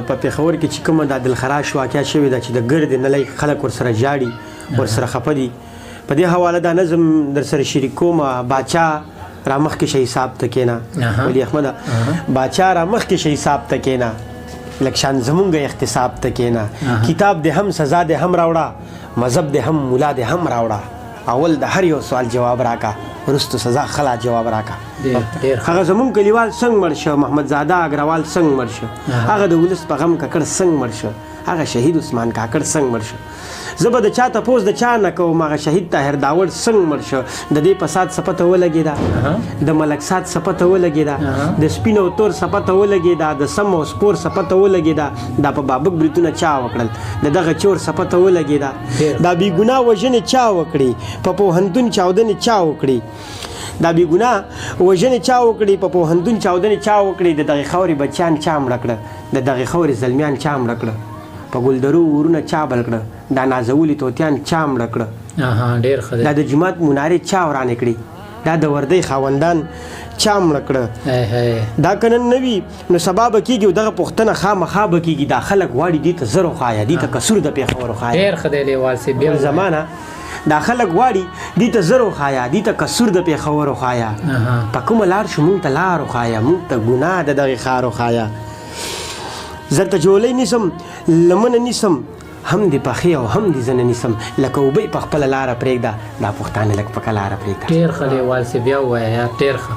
په پېښور کې چې کومه د عادلخراش واقعه شوې ده چې د ګردې نلۍ خلک ورسره ژاړي، ورسره خفه دي، په دې حواله دا نظم در سره شریک کوم. باچا را مخکې شه حساب ته کېنه، ولي احمده، باچا را مخکې شه حساب ته کېنه، لږ شان زمونږ احتساب ته کېنه. کتاب دې هم، سزا دې هم راوړه، مذهب دې هم، مولا دې هم راوړه. اول د هر یو سوال جواب راکا، وروسته سزا خلا جواب راکا. هغه زمونږ کلیوال څنګه مړ شو، محمد زاده اګروال څنګه مړ شو، هغه د ولس په غم ککړ څنګه مړ شو، هغه شهید عثمان کاکړ څنګه مړ شو. زه به د چا تپوس د چا نه کوم، هغه شهید طاهر داوړ څنګه مړ شو. د دې فساد څه پته ولګېده، د ملک ساد څه پته ولګېده، د سپین او تور څه پته ولګېده، د سم او سپور څه پته ولګېده، دا په بابک بریتونه چا وکړل، د دغه چور څه پته ولګېده، دا بې ګناه وژنې چا وکړې، په پوهنتون چاودنې چا وکړې، دا بې ګناه وژنې چا وکړې، په پوهنتون چاودنې چا وکړې، د دغې خاورې بچیان چا مړه کړه، د دغې خاورې زلمیان چا مړه کړه، په ګلدرو ورونه چا بل کړه، دا نازولي توتیان چا مړه کړه، ډېر ښه دی، دا د جومات منارې چا ورانې کړې، دا د وردۍ خاوندان چا مړه کړه. دا که نن نه وي نو سبا به کېږي، او دغه پوښتنه خامخا به کېږي. دا خلک غواړي دې ته زر وښایه، دې ته کسور د پېښور وښایه. ډېر ښه دی لیوال صاحب، بیا زمانه دا خلک غواړي دې ته زر وښایه، دې ته کسور د پېښور وښایه. په کومه لار شو مونږ ته لار وښایه، مونږ ته ګناه د دغې ښار وښایه. زه ته جولۍ نیسم، لمنه نیسم، هم دې پخې او هم دې زنه نیسم، لکه اوبه یې په خپله لاره پرېږده، دا پښتانه لږ په کلاره پرېږده. ډېر ښه لیوال صاحب، بیا ووایه یار، ډېر ښه.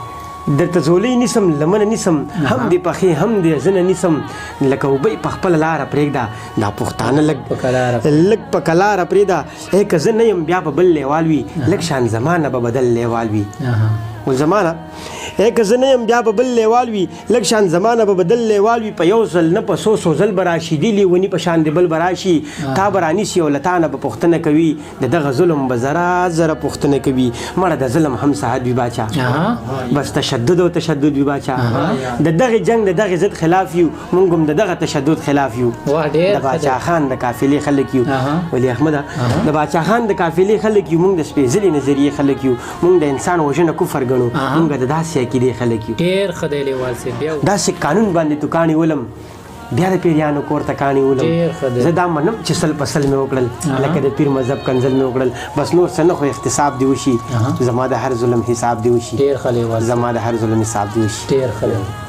درته ځولۍ نیسم، لمنه نیسم، هم دې پخې هم دې زنه نیسم، لکه اوبه یې په خپله لاره پرېږده، دا پښتانه لږ لږ په کلاره پرېږده. ای که زه نه یم بیا به بل لیوال وي، لږ شان زمانه به بدل لیوال وي. زمانه ای که زه نه یم بیا به بل لیوال وي، لږ شان زمانه به بدل لیوال وي. په یو ځل نه په څو څو ځل به راشي، دې لیوني په شان دې بل به راشي، تا به رانیسي او له تا نه به پوښتنه کوي، د دغه ظلم به ذره ذره پوښتنه کوي. مړه د ظلم هم څه حد وي باچا، بس تشدد او تشدد وي باچا. د دغه جنګ د دغه ضد خلاف یو، مونږ هم د دغه تشدد خلاف یو. د باچا خان د قافلې خلک یو، ولي احمده، د باچا خان د قافلې خلک یو، مونږ د سپېڅلې نظریې خلک یو، مونږ د انسان وژنه کفر ګڼو، مونږ د داسې عقیدې خلک یو. ډېر ښه دی لیوال صاحب، بیا داسې قانون باندې توکاڼي ولم، بیا د پیریانو کور ته کاڼي ولم. زه دا منم چې سل په سل مې وکړل، لکه د پیر مذهب کنځل مې وکړل، بس نور څه نه، خو احتساب دې وشي، زما د هر ظلم حساب دې وشي. ډېر ښه لیوال، زما د هر ظلم حساب دې وشي. ډېر ښه دی.